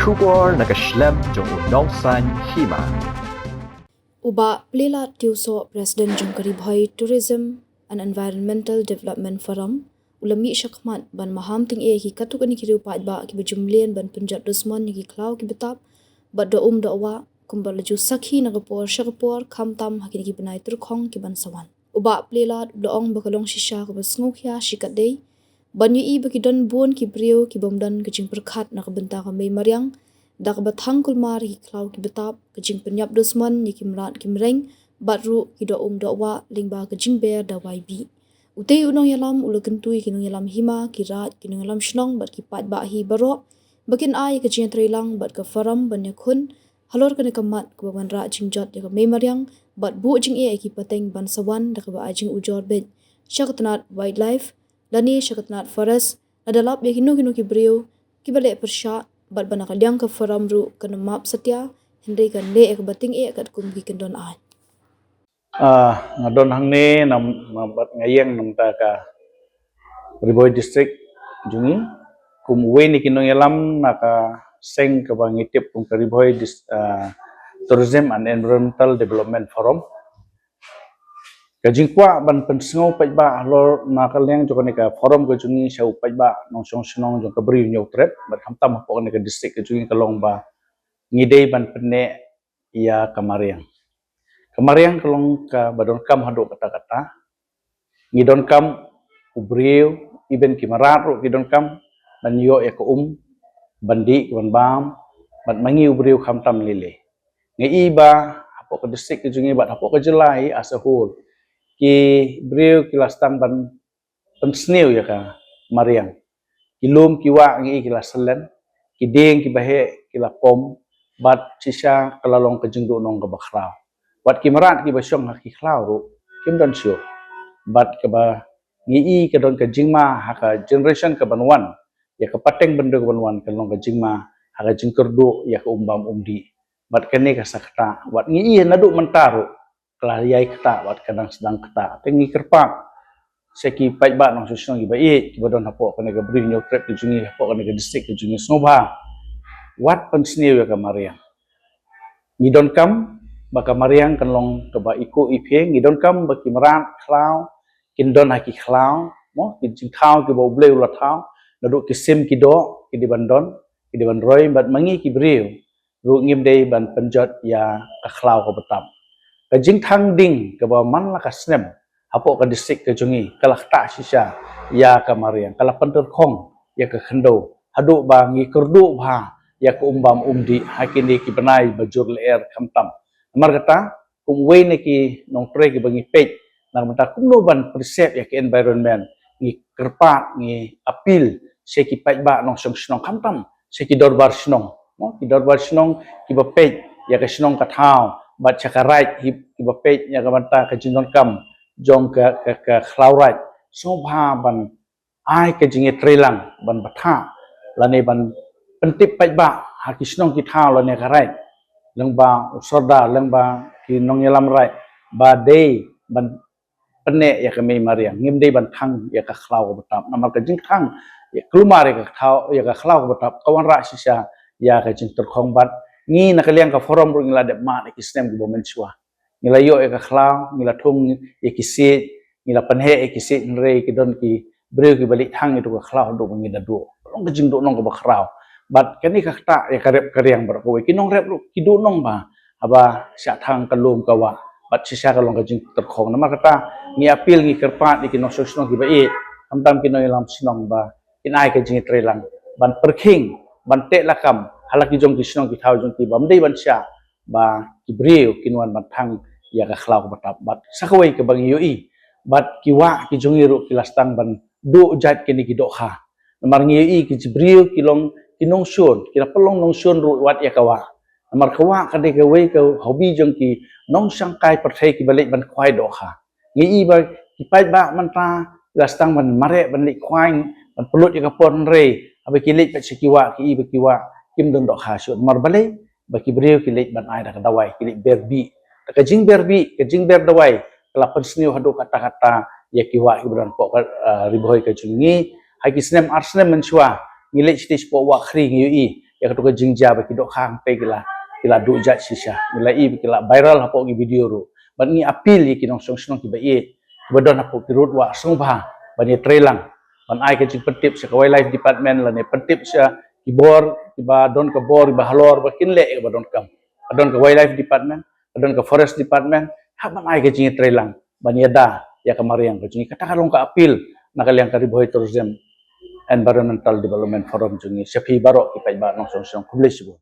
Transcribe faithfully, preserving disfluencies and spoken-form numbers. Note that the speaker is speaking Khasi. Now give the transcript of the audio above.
Khubor na ka shlem jong u Nongsaiñ Hima. U Bah Plielad Tiewsoh, President jong ka Ri Bhoi Tourism and Environmental Development Forum, u la mih shakhmat ban maham tyngeh ïa ki katto katne ki riew paidbah kiba ju mlien ban pynjot dusmon ïa ki khlaw kiba tap bad doh um doh wah, kumba la ju sakhi na ka por sha ka por, khamtam ha kine ki bnai tyrkhong ki ban sa wan. U Bah Plielad u la ong ba ka long shisha kaba sngewkhia shikatdei ban ïohi ba ki don bun ki briew ki bym don ka jingpyrkhat na ka bynta ka mei mariang, da kaba thang kulmar ïa ki khlaw kiba tap, ka jingpynïap dusmon ïa ki mrad ki mreng, bad ruh ki doh um doh wah lyngba ka jingber dawai bih. Utei u nongïalam u la kyntu ïa ki nongïalam hima, ki raid, ki nongïalam shnong bad ki paidbah hi baroh ba kin ai ïa ka jingïatreilang bad ka forum ban ïakhun halor kane ka mat kaba wanrah jingjot ïa ka mei mariang bad buh jingeh ïa ki pateng ban sa wan, da kaba ai jingujor beit sha ka tnat wildlife lane sha ka tnat forest, lada lap ïa kino kino ki briew kiba leh pyrshah, bad ba na ka liang ka forum ruh kan ym map satia, hynrei kan leh ïa kaba tyngeh katkum ki kyndon aiñ. Ah, nga don hangne nam, nam bad nga ïeng na ka bynta ka Ri Bhoi District jong ngi kum uwei na ki nongïalam na ka seng kaba ngi tip kum ka Ri Bhoi Dis-, ah, Tourism and Environmental Development Forum. Ka jingkwah ban pynsngew paidbah halor na ka liang jong kane ka forum ka jong ngi sha u paidbah nongshong shnong jong ka Bri u Hynñiewtrep bad khamtam hapoh kane ka district ka jong ngi ka long ba ngi dei ban pynneh ïa ka mariang. Ka mariang ka long kaba donkam haduh katta katta. Ngi donkam u briew, even ki mrad ruh ki donkam ban ïoh ïa ka um ban dih, ban bam, bad ma ngi u briew khamtam lei lei. Ngi i ba hapoh ka district ka jong ngi bad hapoh ka jylla hi as a whole, ki briew ki la sdang ban pynsniew ïa ka mariang. Ki lum ki wah ngi i ki la syllen, ki dieng ki baheh ki la pom, bad shisha ka la long ka jingduhnong kaba khraw. Bad ki mrad kiba shong ha ki khlaw ruh kim don shuh. Bad kaba ngi i ka don ka jingma ha ka generation kaban wan, ïa ka pateng bynriew kaban wan, ka long ka jingma ha ka jingkyrduh ïa ka um bam um dih. Bad kane ka sa ktah, wat ngi i naduh mynta ruh ka la ïai ktah, wat ka dang sdang ktah. Te ngi kyrpad sha ki paidbah nongshong shnong kiba ïeit kiba don hapoh kane ka Bri u Hynñiewtrep ka jong ngi, hapoh kane ka district ka jong ngi, sngewbha wat pynsniew ïa ka mariang. Ngi donkam ba ka mariang kan long kaba i kuh i phieng, ngi donkam ba ki mrad khlaw kin don ha ki khlaw, mo, ki jingthaw kiba U Blei u la thaw, naduh ki sim ki doh ki dei ban don, ki dei ban roi, bad ma ngi ki briew ruh ngim dei ban pynjot ïa ka khlaw kaba tap. Ka jingthang ding kaba man la ka snem hapoh ka district ka jong ngi ka la ktah shisha ïa ka mariang, ka la pyntyrkhong ïa ka khyndew haduh ba ngi kyrduh bha ïa ka um bam um dih ha kine ki bnai ba jur lyer khamtam. Namar kata, kum uwei na ki nongtrei kiba ngi peit na ka bynta kumno ban preserve ïa ka environment, ngi kyrpad, ngi appeal sha ki paidbah nongshong shnong khamtam sha ki dorbar shnong, mo, ki dorbar shnong kiba peit ïa ka shnong ka thaw, bad sha ka raid hi kiba peit ïa ka bynta ka jingdonkam jong ka, ka, ka khlaw raid, sngewbha ban ai ka jingïatreilang ban batai lane ban pyntip paidbah ha ki shnong ki thaw lane ka raid, lyngba u sordar, lyngba ki nongïalam raid, ba dei ban pynneh ïa ka mei mariang, ngim dei ban thang ïa ka khlaw kaba tap. Namar ka jingthang ïa, kulmar ïa ka thaw, ïa ka khlaw kaba tap ka wanrah shisha ïa ka jingtyrkhong. Bad ngi na ka liang ka forum ruh ngi la dep mad ïa ki snem kiba mynshuwa. Ngi la ïoh ïa ka khlaw, ngi la thung ïa ki siej, ngi la pynheh ïa ki siej, hynrei ki don ki briew kiba leit thang ïa tu ka khlaw haduh ba ngi da duh. Long ka jingduhnong kaba khraw. Bad kane ka ktah ïa ka rep ka riang baroh kawei. Ki nongrep ruh ki duhnong ba haba shah thang ka lum ka wah, bad shisha ka long ka jingtyrkhong. Namar kata ngi appeal, ngi kyrpad ïa ki nongshong shnong kiba ïeit, khamtam ki nongïalam shnong, ba kin ai ka jingïatreilang ban pyrkhing, ban teh lakam ha la ki jong ki shnong ki thaw jong ki, bym dei ban shah ba ki briew kin wan ban thang ïa ka khlaw kaba tap. Bad sa kawei kaba ngi ïohi, bad ki wah ki jong ngi ruh ki la sdang ban duh jait kine ki dohkha. Namar ngi ïohi ki briew ki long ki nongshun, ki la pynlong nongshun ruh wat ïa ka wah. Namar ka wah ka dei kawei ka hobby jong ki nongshangkai pyrthei kiba leit ban khwai dohkha. Ngi i ba ki paidbah mynta la sdang ban mareh ban leit khwai, ban pynlut ïa ka por, hynrei haba ki leit pat sha ki wah, ki i ba ki wah kim don dohkha shuh. Namar balei? Ba ki briew ki leit ban ai da ka dawai, ki leit ber bih. Te ka jingber bih, ka jingber dawai ka la pynsniew haduh katta katta ïa ki wah kiba don hapoh ka, ah, Ri Bhoi ka jong ngi. Ha ki snem ar snem mynshuwa ngi leit shatei shapoh Wahkhri, ngi ïohi ïa katu ka jingjia ba ki dohkha hangtei ki la, ki la duh jait shisha. Ngi la i ba ki la viral hapoh ki video ruh. Bad ngi appeal ïa ki nongshong shnong kiba ïeit, kiba don hapoh ki rud wah sngewbha ban ïatreilang, ban ai ka jingpyntip sha ka Wildlife Department lane pyntip sha ki bor kiba don ka bor, kiba halor, ba kin leh ïa kaba donkam. Ka don ka Wildlife Department, ka don ka Forest Department, hap ban ai ka jingïatreilang ban ïada ïa ka mariang ka jong ngi. Kata ka long ka appeal na ka liang ka Ri Bhoi Tourism Environmental Development Forum jong ngi sha phi baroh ki paidbah nongshong shnong. Khublei shibun.